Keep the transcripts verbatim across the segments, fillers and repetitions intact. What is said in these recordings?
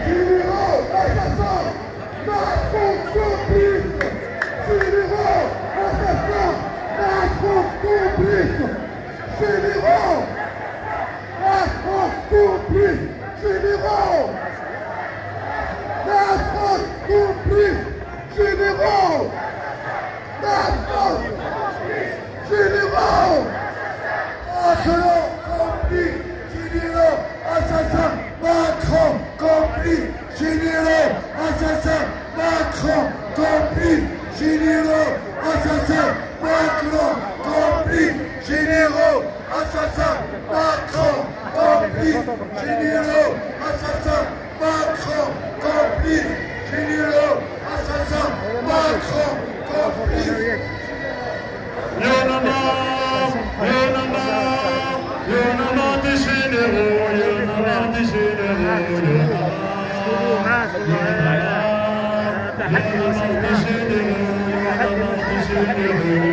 Généraux, assassins, Macron complice. Généraux, assassins, Macron complice. Généraux, Macron complice. Généraux, Macron complice. Généraux, Macron complice. Généraux, Macron complice. Généraux, assassins, Macron complice. Généraux, assassins, Macron complice. Généraux, assassins, Macron complice. Généraux, assassins, Macron complice. Généraux, assassins, Macron complice. Généraux, assassins, Macron complice. Y'en a marre, y'en a marre, y'en a marre des généraux, y'en a marre des généraux, y'en a marre. Y'en a marre, y'en a marre des généraux, y'en a marre des généraux,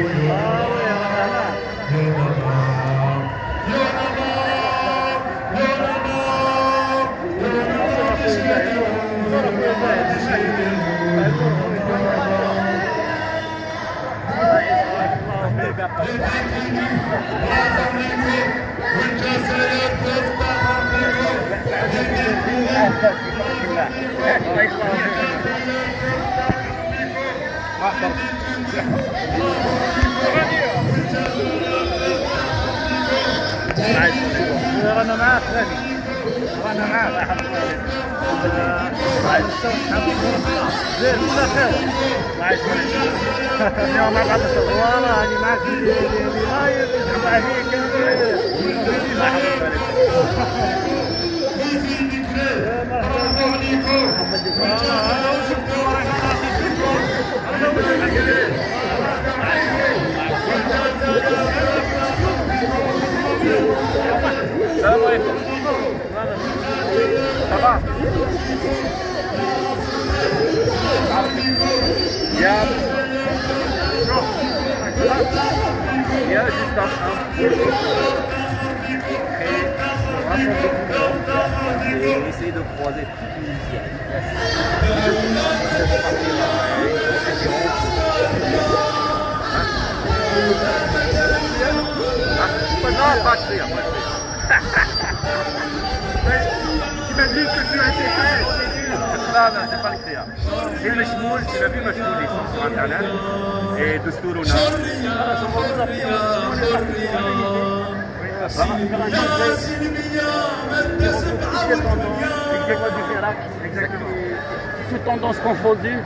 y'en a marre. Y'en a marre, y'en a marre, y'en a marre, y'en a marre des généraux, y'en a marre des généraux, y'en a marre. رانا معاك غالي، رانا معاك. الله يسلمك. زين، كل خير. الله يسلمك. اليوم مع بعض الشغل. والله راني معاك في، في، في لايف، نسمع فيك. مرحبا بك. آه، هذا هو شفت وراك. السلام عليكم. Ça va ? Il y a, il y a juste un, un et essayer de croiser toute une lisière. Non, pas de rire, pas de rire. Tu m'as dit que tu as été fait. Non, non, c'est pas le créa. C'est le Chmoul, tu l'as vu, Machmoul, ils sont sur Internet. Et Doustourou, non. Voilà, ça va vous apprendre. On est parti sur la vérité. Oui, ça va. Exactement. Toutes les tendances confondues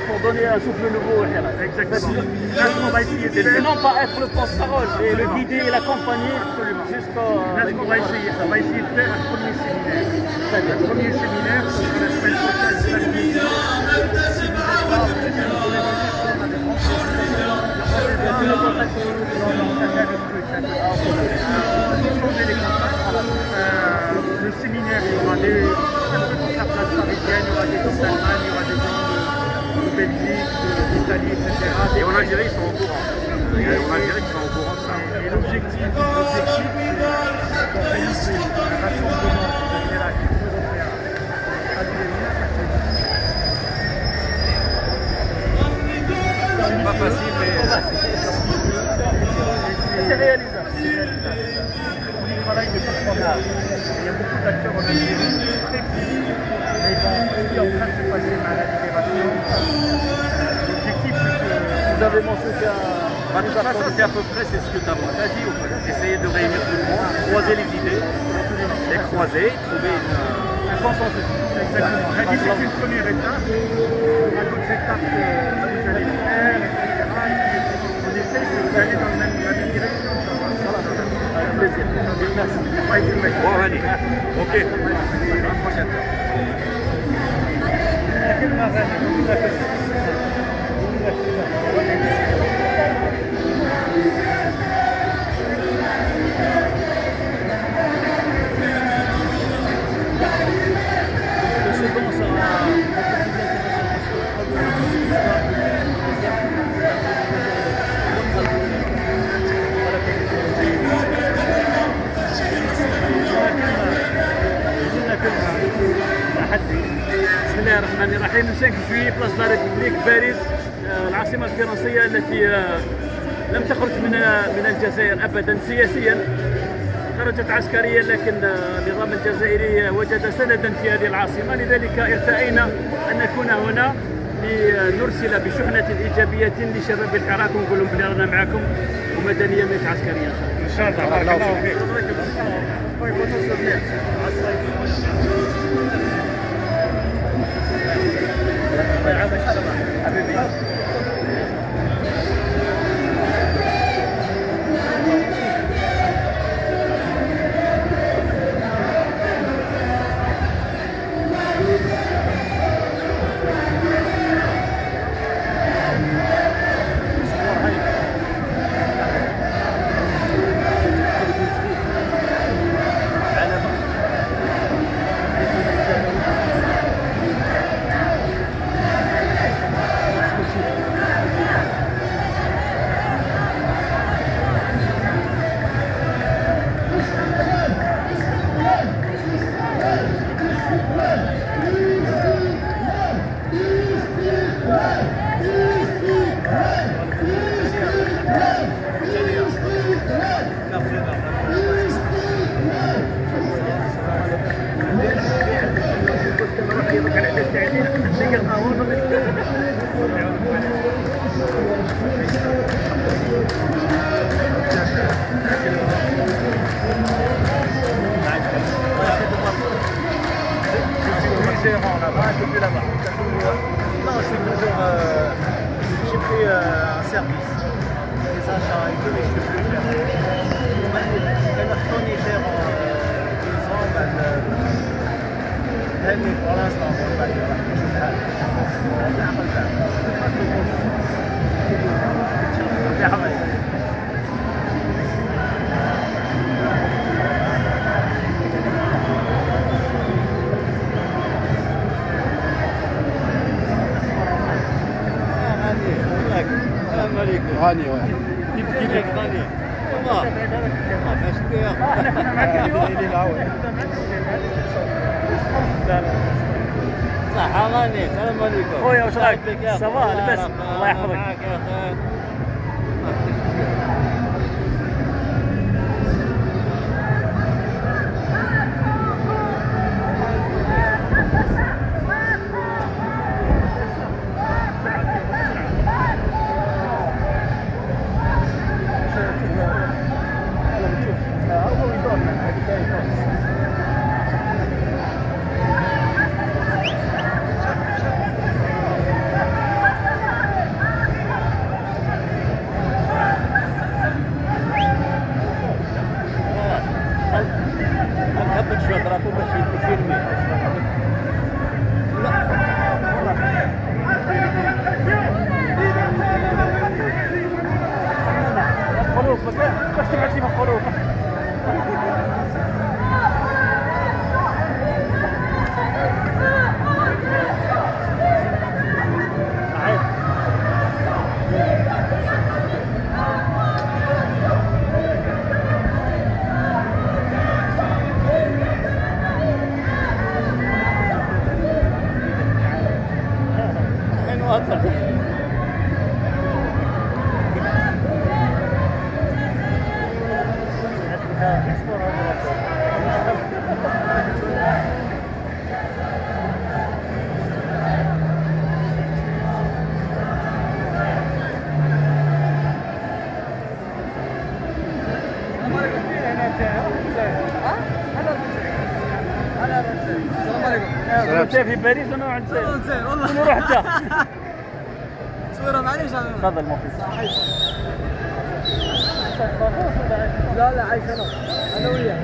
pour donner un souffle nouveau au Hirak. Exactement. Là, ce qu'on va essayer de faire, non pas être le porte-parole, mais le guider et l'accompagner jusqu'à... Là, ce qu'on va essayer, on va essayer de faire un premier séminaire. Très bien. Un premier séminaire, ce sera la semaine prochaine, samedi. Euh, le séminaire, il y aura des, un peu toute la place parisienne, il y aura des gens d'Allemagne, il y aura des gens de, de Belgique, de, d'Italie, et cetera. Et en Algérie, ils sont au courant. Et en Algérie, ils sont au courant de ça. Et l'objectif, l'objectif, c'est d'organiser un rassemblement de Hirak européen. C'est pas facile, mais c'est réalisable. On y travaille depuis trois mois. Il y a beaucoup d'acteurs en Algérie, très peu. Mais bon, on est en train de se passer par la libération. L'objectif, c'est que... Vous avez mentionné un... Bah, de toute façon, c'est à peu près, c'est ce que tu as dit, en fait. Essayer de réunir tout le monde, croiser les idées, les croiser, trouver une, euh, un consensus. Exactement. J'ai dit, c'est une première étape. Il y aura d'autres étapes, euh, que vous allez faire, et cetera. Et puis, on essaie de, d'aller dans le même, la même direction. Voilà. Avec plaisir. Merci. Bon, allez. Ok. À la prochaine fois. يعني رايحين le cinq juillet, place de la République, باريس، آه، العاصمة الفرنسية التي، آه، لم تخرج من، آه، من الجزائر أبدًا سياسيًا. خرجت عسكريًا، لكن، آه، النظام الجزائري وجد سندًا في هذه العاصمة، لذلك ارتأينا أن نكون هنا لنرسل بشحنة إيجابية لشباب العراق، ونقول لهم بلي رانا معاكم ومدنيًا مش عسكريًا. إن شاء الله. بارك الله فيك. Gérant là-bas, depuis là-bas. Non, je suis toujours, euh, j'ai pris, euh, un service. Les achats et tout, mais je suis plus gérant. كانوا حطوني gérant, euh, deux ans, بعد، euh، هاني pour l'instant, on va dire. شوف الحال. هذا عمل فعل. يا حبيبي. السلام عليكم. غاني، واه. كيف، كيف؟ غاني. والله. آه، باش ت-، آه، إحنا معاك اليوم. إلي العون. صح، غاني. السلام عليكم. خويا، واش راك؟ صافي، كيف؟ صافا، الله لاباس؟ يعرفك. الله يحفظك. معاك يا أخي. نهبط شوية دراكو باش يفيلمي. لا. القلوب، باش تبعد لي من القلوب. السلام عليكم. انت في باريس، انا عند سير. والله. نروح حتى. تصويرة، معليش أنا. تفضل، مفيد. صحيح. لا، لا، عايش أنا. أنا وياه.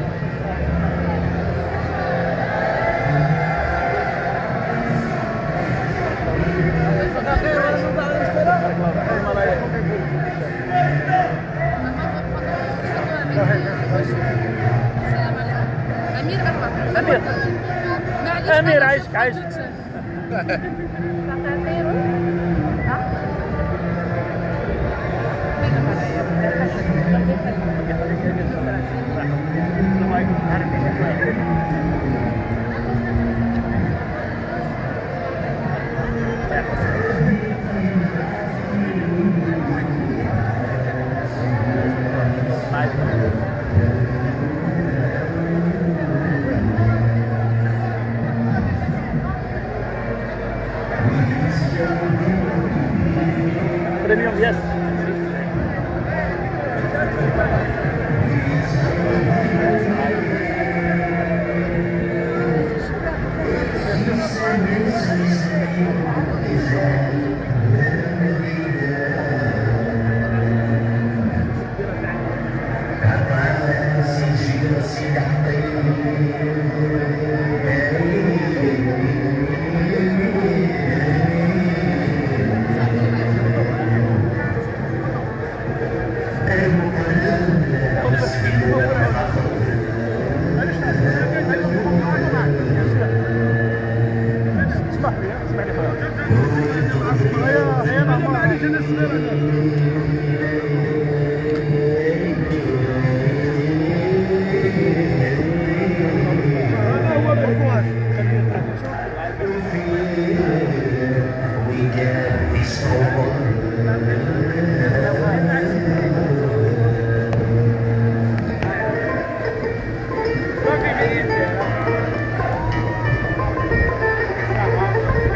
السلام عليكم. أمير، مرحبا. أمير. معليش، أمير، معليش. عايشك، عايشك.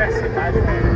Merci, Patrick.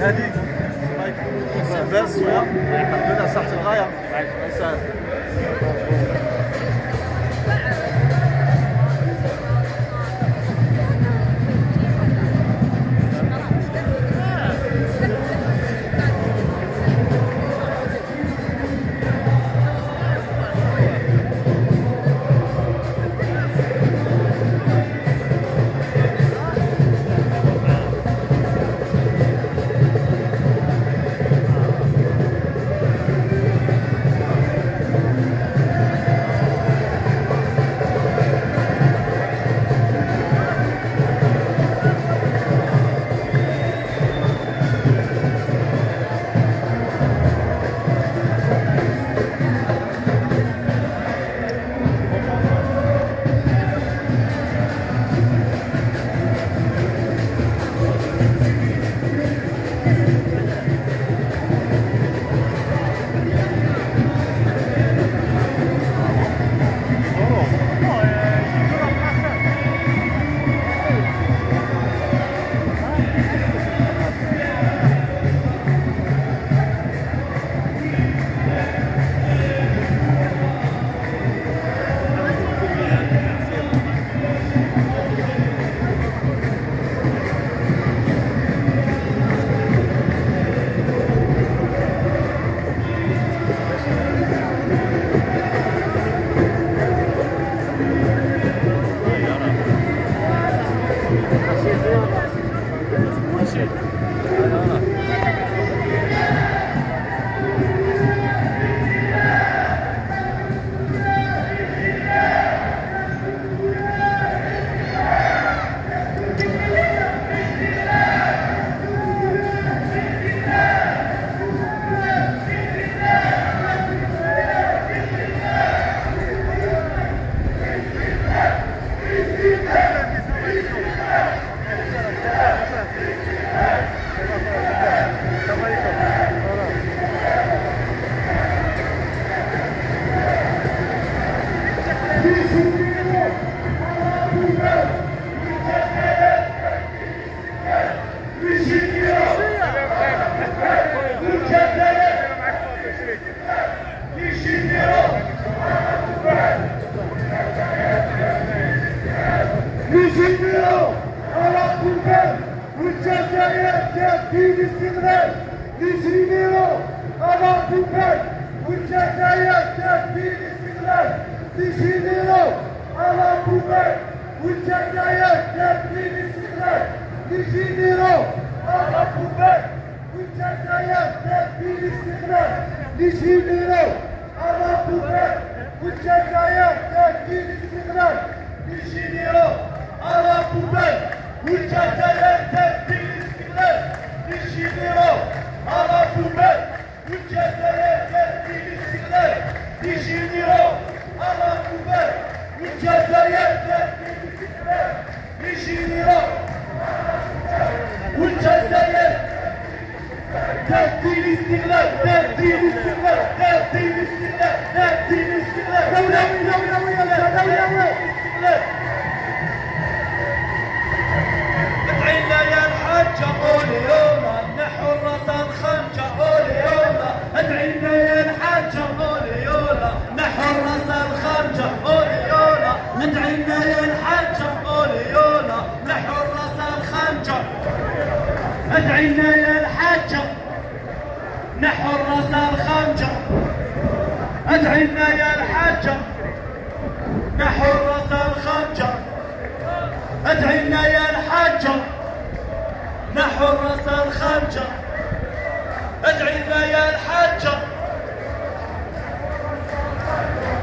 هذه. الله يكرمك. بس شوية. الحمد لله، صحة الغاية. الله يسعدك. Les généraux à la poubelle, والجزائر تبي الاستقلال. Les généraux à la poubelle, والجزائر تبي الاستقلال. Les généraux à la poubelle, والجزائر تبي الاستقلال. Les généraux à la poubelle, والجزائر تبي الاستقلال. Les généraux à la poubelle، والجزائر تبي الاستقلال. Les généraux à la poubelle، والجزائر تبي الاستقلال. Les généraux à la poubelle، والجزائر تبي الاستقلال. Les généraux à la poubelle، والجزائر تبي الاستقلال. Les généraux، والجزائر تبي الاستقلال، تبي الاستقلال، تبي الاستقلال، تبي الاستقلال. دولة، دولة، دولة، دولة. ادعي لنا يا الحاجة، أولي أولى، نحو الراس الخنجة، أولي أولى. ادعي لنا يا الحاجة، أولي أولى، نحو الراس الخنجة، أولي أولى. ادعي لنا يا الحاجة، أولي أولى، نحو الراس الخنجة. ادعي لنا يا الحاجة، نحو الراس الخنجر. ادعي لنا يا الحاجة، نحو الراس الخنجر. ادعي لنا يا الحاجة، نحو الراس الخنجر. ادعي لنا يا الحاجة.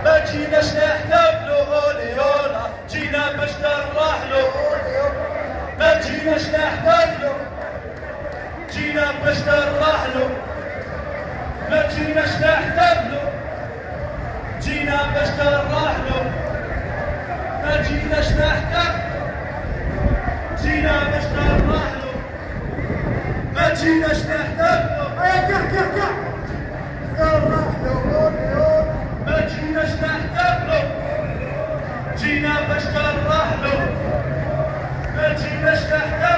ما جيناش نحتفلوا، أولي أولا. جينا باش نفرحلو، ما جيناش نحتفلو. جينا باش نفرحلو، ما جيناش نحتفلو. جينا باش نفرحلو، ما جيناش نحتفلو. جينا باش نفرحلو، ما جيناش نحتفلو. آه، كح، كح، كح. نفرحلو، ما جيناش نحتفلو. جينا باش نفرحلو، ما جيناش نحتفلو.